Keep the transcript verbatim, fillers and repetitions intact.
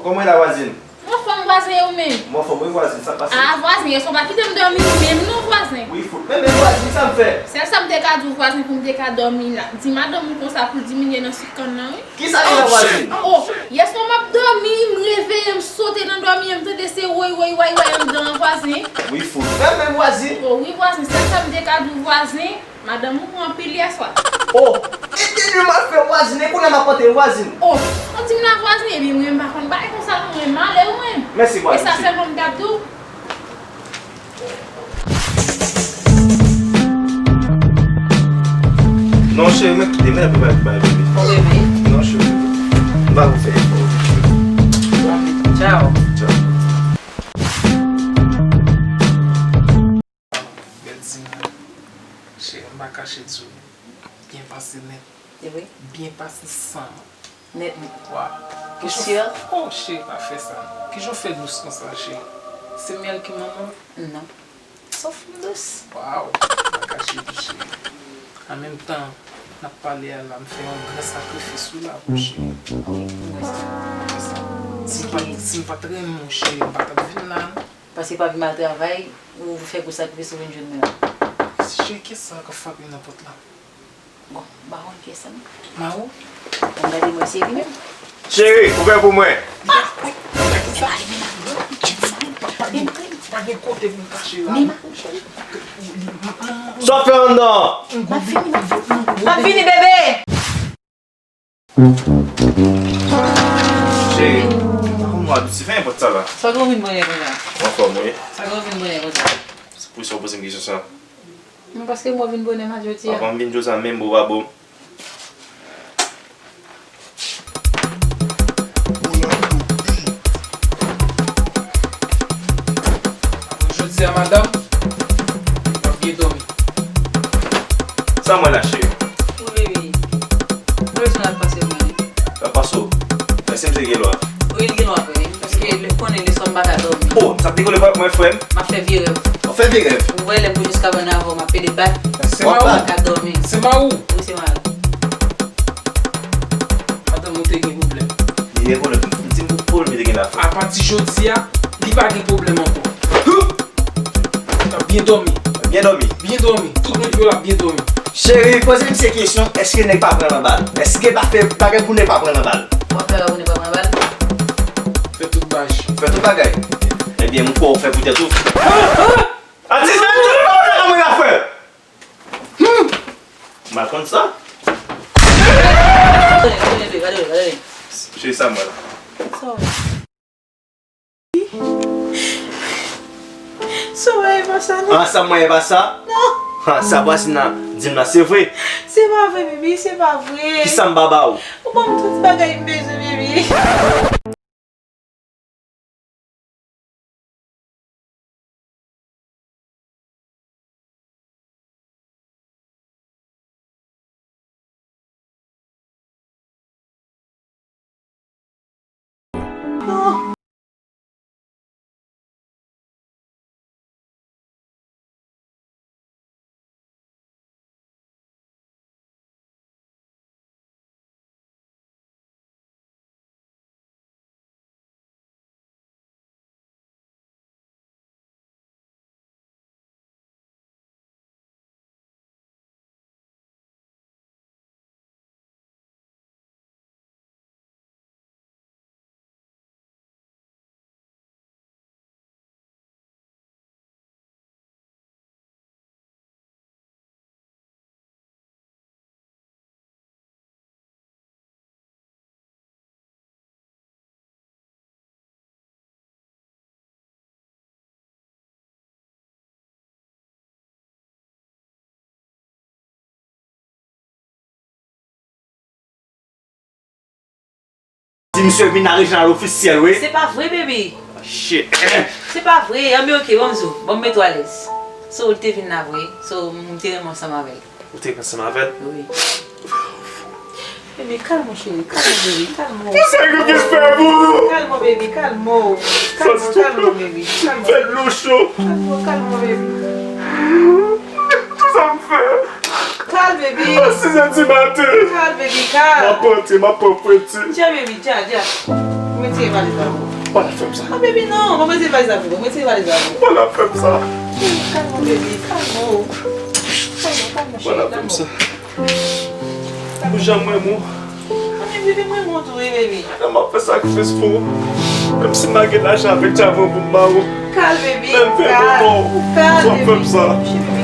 Kòman w ye la, vwazin? M anfòm, vwazen, e ou menm? M anfòm wi, vwazin, sa k pase? A, vwazen, yè swa w pa kite m dòmi menm non, vwazen. Wi, fout. Men, men, vwazen, sa m fè? Sèl sa m te ka di w, vwazen, pou m te ka dòmi la, di madanm ou konsa pou l diminye nan sik kann nan, wi. Kisa gen la, vwazen? O, yè swa m ap dòmi, m reveye, m sote nan dòmi an, m tande se woy, woy, way, way anndan an, vwazen. Wi, fout. Men, men, vwazen. O, wi, vwazen, sèl sa m te ka di w, vwazen. Madanm ou pran anpil yè swa. O, e depi m al fè vwazin, e kounye a m ap pante vwazin. O, ou di m la vwazin, epi mwen m pa konn bagay konsa non, mwen malere mwen. Mèsi vwazin. E sa sèlman m t ap di w. Non, cheri, mwen kite, men epi bay bay bebe. Bon bebe. Non, cheri. M pa pou fè efò. Tchao. Tchao. Bèl di m nan. Cheri, m pa kache di w. Byen pase nèt. E vre? Byen pase san. Nèt, nèt. Waw. Ou si? O, cheri, pa fè sa. Kijan w fè dous konsa, cheri? Se myèl ki manman w? Non. Sof m dous. Waw, m pa kache di w, cheri. An menm tan, n ap pale a la, m fè yon gran sakrifis wi la pou cheri. Wi, m wè sa. M wè sa. Si m pa t, si m pa t renmen w, cheri, m pa t ap vin la non. Paske pa vin al travay, ou fè gwo sakrifis ou vin jwenn mwen la. Cheri, kisa k ap frape nan pòt la? Bon, m pa konn kiyès sa non. Mawou? Bon, gade mwen, se li menm. Cheri, ouvè pou mwen. Ah, wi. Gade sa. Pa, pa gen, pa gen kote pou m kache la. Men mari m, cheri. Sa w fè anndan an? M ap vini, m ap vini. M ap vini, bebe. Cheri, pa konn w abitye fè nenpòt sa la. Sa gen w vin bonè konsa? Anfòm, wi. Sa gen w vin bonè konsa? Se pou sa w poze m kesyon sa. Non, paske m wè w vin bonè maten jodi a. Papa m vin jodi a menm bo pa bo. Jodi a, madanm, w ap byen dòmi. Sa mwen la, cheri? Wi, bebe. Mwen bezwen al pase mwen. Al pase w? Mèsi, misye gen lwa. Wi, li gen lwa vre. Paske li konnen leswa m pa ka dòmi. O, sa te kole pou mwen, frè m? M ap fè vye rèv. W ap fè vye rèv? Ou wè lè m bouji sou kabann avè w, m ap pede bat. Se mari w? M pa ka dòmi. Se mari w? Wi, se mari m. Madanm ou te gen pwoblèm. Li gen pwoblèm. M di m pou pwoblèm li te gen la. Apati jodi a, li pa gen pwoblèm ankò. L ap byen dòmi. Byen dòmi. Byen dòmi. Tout moun yo l ap byen dòmi. Cheri, poze misye kesyon, èske nèg pa pran nan bal? Èske pa fè bagay pou nèg pa pran nan bal? W ap fè bagay pou nèg pa pran nan bal? Fè tout bagay. Fè tout bagay. Ebyen, m kwè w fè poutèt ou. Atis, men tout bagay mwen la fè. Hmm. M pa konn sa. Gade, gade, gade, gade. Cheri, sa mwen la. Sa w wè? Sa w wè e pa sa non. Ah, sa mwen e pa sa? Non. Ah, sa vwazin nan di m la, se vre? Se pa vre, baby, se pa vre. Kisa m pa ba w? Ou ban m tout bagay m bezwen, baby. Di misye vin nan rejyonal ofisyèl, wi. Se pa vre, baby. Shit. Se pa vre, anben oke, ban m di w, ban m mete w alèz. So, li te vin la vre, so, m te renmen ansanm avè l. Ou te ansanm avè l? Wi. Baby, kalme w, cheri, kalme w, baby, kalme w. Pou sakrifis fè pou ou. Kalme w, baby, kalme w. Kalme w, kalme w, baby, kalme w. Fè dlo cho. Kalme w, kalme w, baby. Tout sa m fè. Kal, baby. A sizè di maten. Kal, baby, kal. M ap rantre, m ap pran fredi. Dja, baby, dja, dja. Mwen Retire valiz la pou ou. Ou pa ta fè m sa. Ah, baby, non. Mwen retire valiz la pou ou. Mwen retire valiz la pou ou. Ou pa ta fè m sa. Kalm ou, baby. Kalm ou. Kalm ou, kalm ou, Ou pa ta cheri, fè m kalm sa. ou. Ou janm renmen w. Ah, men baby, mwen renmen w tou, wi, baby. Lè m ap fè sakrifis pou ou. Menm si m pa gen lajan avèk djavon pou m ba ou. Kalm, baby. Lè m fè Kalm. Bon, bon, Kalm, ou ap fè m baby. Sa. Cheri,